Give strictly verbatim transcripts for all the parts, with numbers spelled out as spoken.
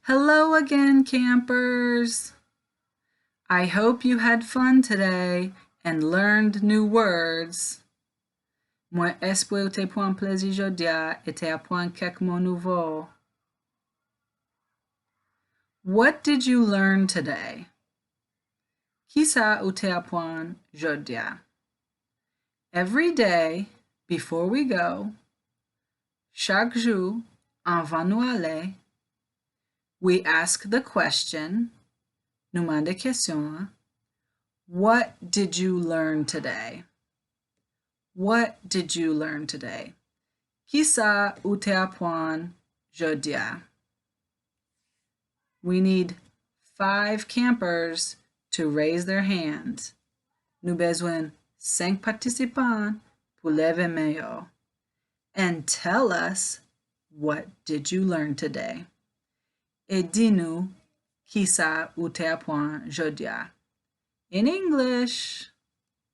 Hello again, campers! I hope you had fun today and learned new words. Mwen espere w te pran plezi jodi a e te aprann kèk mo nouvo. What did you learn today? Kisa ou te aprann jodi a? Every day, before we go, chak jou, anvan nou ale, we ask the question, nou mande kesyon an, What did you learn today? What did you learn today? Kisa ou te aprann jodi a? We need five campers to raise their hands. Nou bezwen senk patisipan pou leve men yo. And tell us, what did you learn today? E di nou kisa ou te aprann jodi a. In English,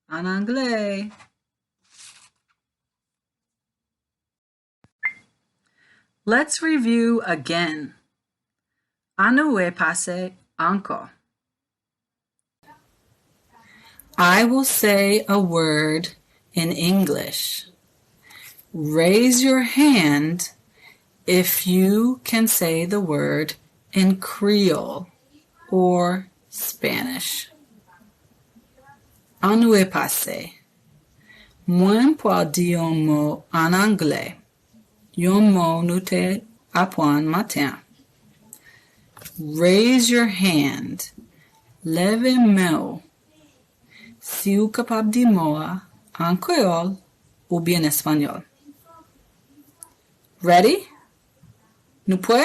an anglè. Let's review again. Ann nou repase ankò. I will say a word in English. Raise your hand if you can say the word in Creole or Spanish. Ann nou repase. Mwen pral di yon mo an anglè. Yon mo nou te aprann maten an. Raise your hand. Leve men w. Si w kapab di mo a an kreyòl oubyen espanyòl. Ready? Nou prè?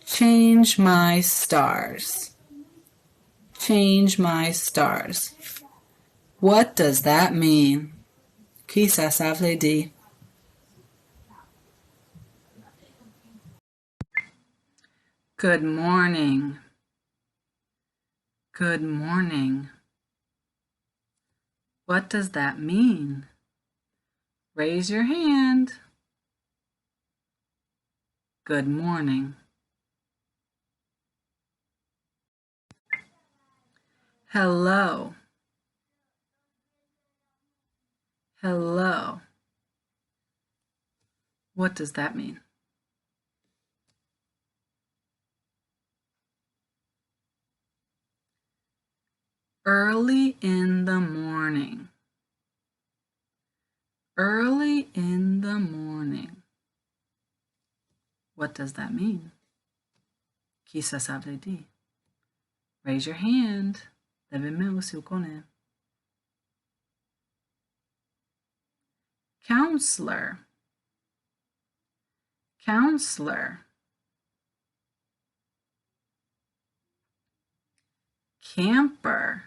Change my stars. Change my stars. What does that mean? Kisa sa vle di? Good morning. Good morning. What does that mean? Raise your hand. Good morning. Hello. Hello. What does that mean? Early in the morning. Early in the morning. What does that mean? Kisa sa vle di? Raise your hand. Leve men w si w konnen. Counselor. Counselor. Camper.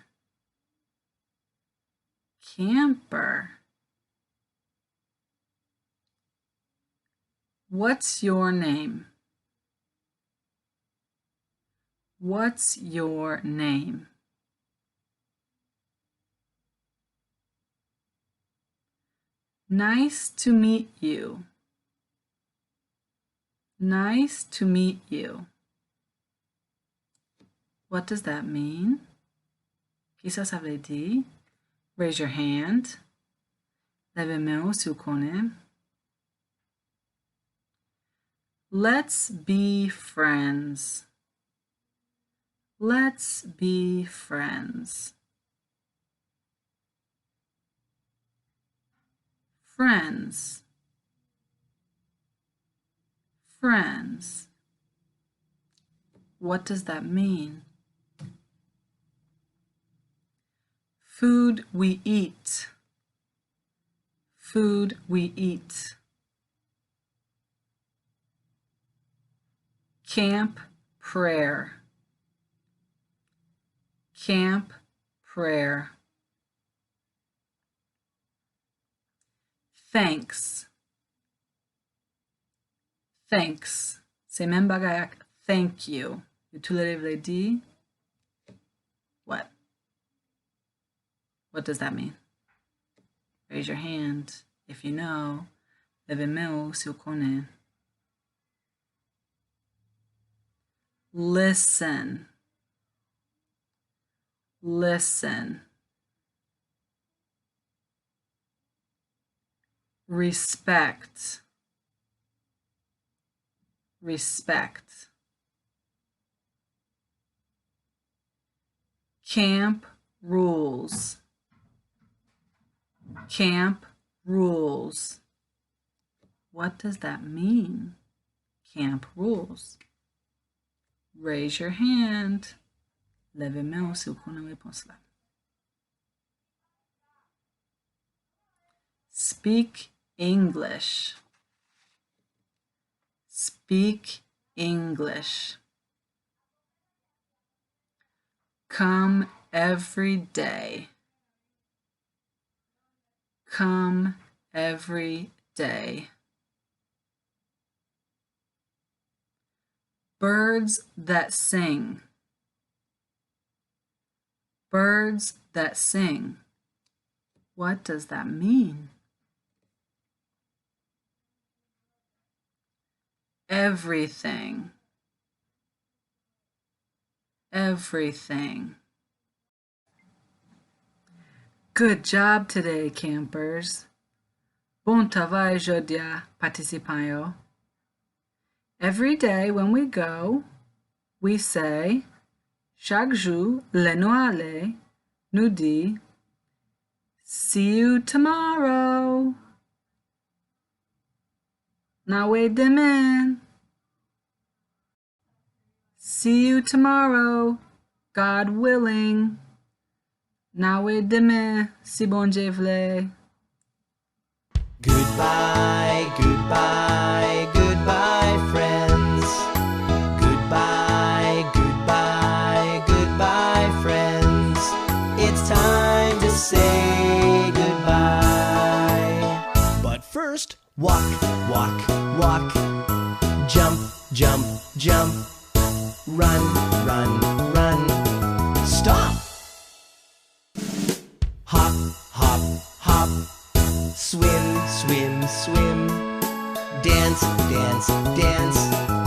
Camper. What's your name? What's your name? Nice to meet you. Nice to meet you. What does that mean? Kisa sa vle di? Raise your hand. Leve men w si w konnen. Let's be friends. Let's be friends. Friends. Friends. What does that mean? Food we eat. Food we eat. Camp prayer. Camp prayer. Thanks. Thanks. Se menm bagay ak thank you. Yo toulède vle di what? What does that mean? Raise your hand if you know. Leve men w si w konnen. Listen. Listen. Respect. Respect. Camp rules. Camp rules. What does that mean? Camp rules. Raise your hand. Leve men w si w konnen repons la. Speak English. Speak English. Come every day. Come every day. Birds that sing. Birds that sing. What does that mean? Everything. Everything. Good job today, campers. Bon travay jodi a, patisipan yo. Every day when we go, we say, chak jou, lè nou ale, nou di, "See you tomorrow." N a wè demen. "See you tomorrow, God willing." N a wè demen, si Bondye vle. Goodbye, goodbye, goodbye, friends. Goodbye, goodbye, goodbye, friends. It's time to say goodbye. But first, walk, walk, walk. Jump, jump, jump. Run, run, run. Stop! Hop, hop, hop. Swim, swim, swim. Dance, dance, dance.